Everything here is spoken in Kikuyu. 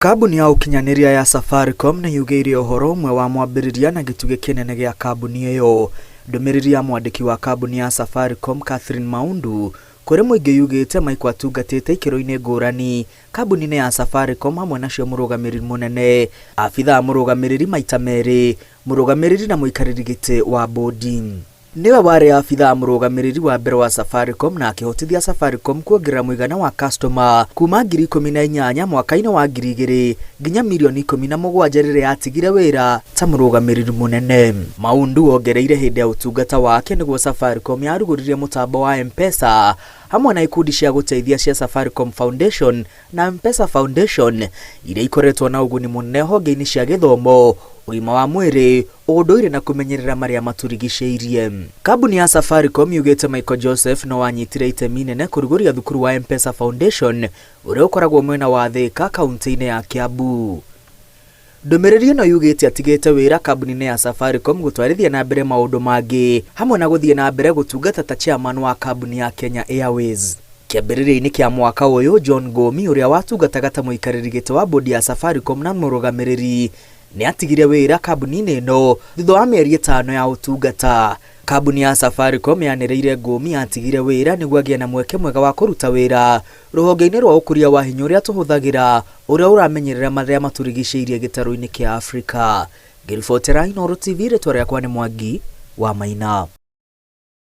Kambuni ya ũkinyanĩria ya Safaricom nĩ yugĩire ũhoro ũmwe wa mwambĩrĩria na gĩtugĩ kĩnene gĩa kambuni ĩyo. Ndũmĩrĩri ya mwandĩki wa kambuni ya Safaricom Catherine Maundu kũrĩ mũingĩ yugĩte Michael atungatĩte ikĩro-inĩ ngũrani kambuni-inĩ ya Safaricom hamwe nacio mũrũgamĩrĩri mũnene, abithaa mũrũgamĩrĩri maita merĩ, mũrũgamĩrĩri na mũikarĩri gĩtĩ wa bodi. Nĩwe warĩ abithaa mũrũgamĩrĩri wa mbere wa Safaricom na akĩhotithia Safaricom kuongerera mũigana wa customer kuma 18,000 mwaka-inĩ wa 2000 nginya mirioni 17 rĩrĩa atigire wĩra ta mũrũgamĩrĩri mũnene. Maundu ongereire hĩndĩ ya ũtungata wake nĩguo Safaricom yarugũririe mũtambo wa M-Pesa hamwe na ikundi cia gũteithia cia Safaricom Foundation na M-Pesa Foundation iria ikoretwo na ũguni mũnene honge-inĩ cia gĩthomo, ũgima wa mwĩrĩ, ũndũire na kũmenyerera marĩa matũrigicĩirie. Kambuni ya Safaricom yugĩte Michael Joseph no anyitire itemi inene kũrugũria thukuru wa M-Pesa Foundation ũrĩa ũkoragwo mwena wa Thika kaunti-inĩ ya Kiambu. Ndũmĩrĩri ĩno yugĩte atigĩte wĩra kambuni-inĩ ya Safaricom gũtwarithia na mbere maũndũ mangĩ hamwe na gũthiĩ na mbere gũtungata ta chairman wa kambuni ya Kenya Airways. Kĩambĩrĩria-inĩ kĩa mwaka ũyũ John Ngũmi ũrĩa watungataga ta mũikarĩri gĩtĩ wa bodi ya Safaricom na mũrũgamĩrĩri nĩ atigire wĩra kambuni-inĩ ĩno thutha wa mĩeri 5 ya ũtungata. Kambuni ya Safaricom yanĩrĩire Ngũmi atigire wĩra nĩguo agĩe na mweke mwega wa kũruta wĩra rũhonge-inĩ rwa ũkũria wa hinya ũrĩa tũhũthagĩra ũrĩa ũramenyerera marĩa matũrigicĩirie gĩtarũ-inĩ kĩa Afrika. Ngĩribotera Inooro TV rĩtwa rĩakwa nĩ Mwangi wa Maina.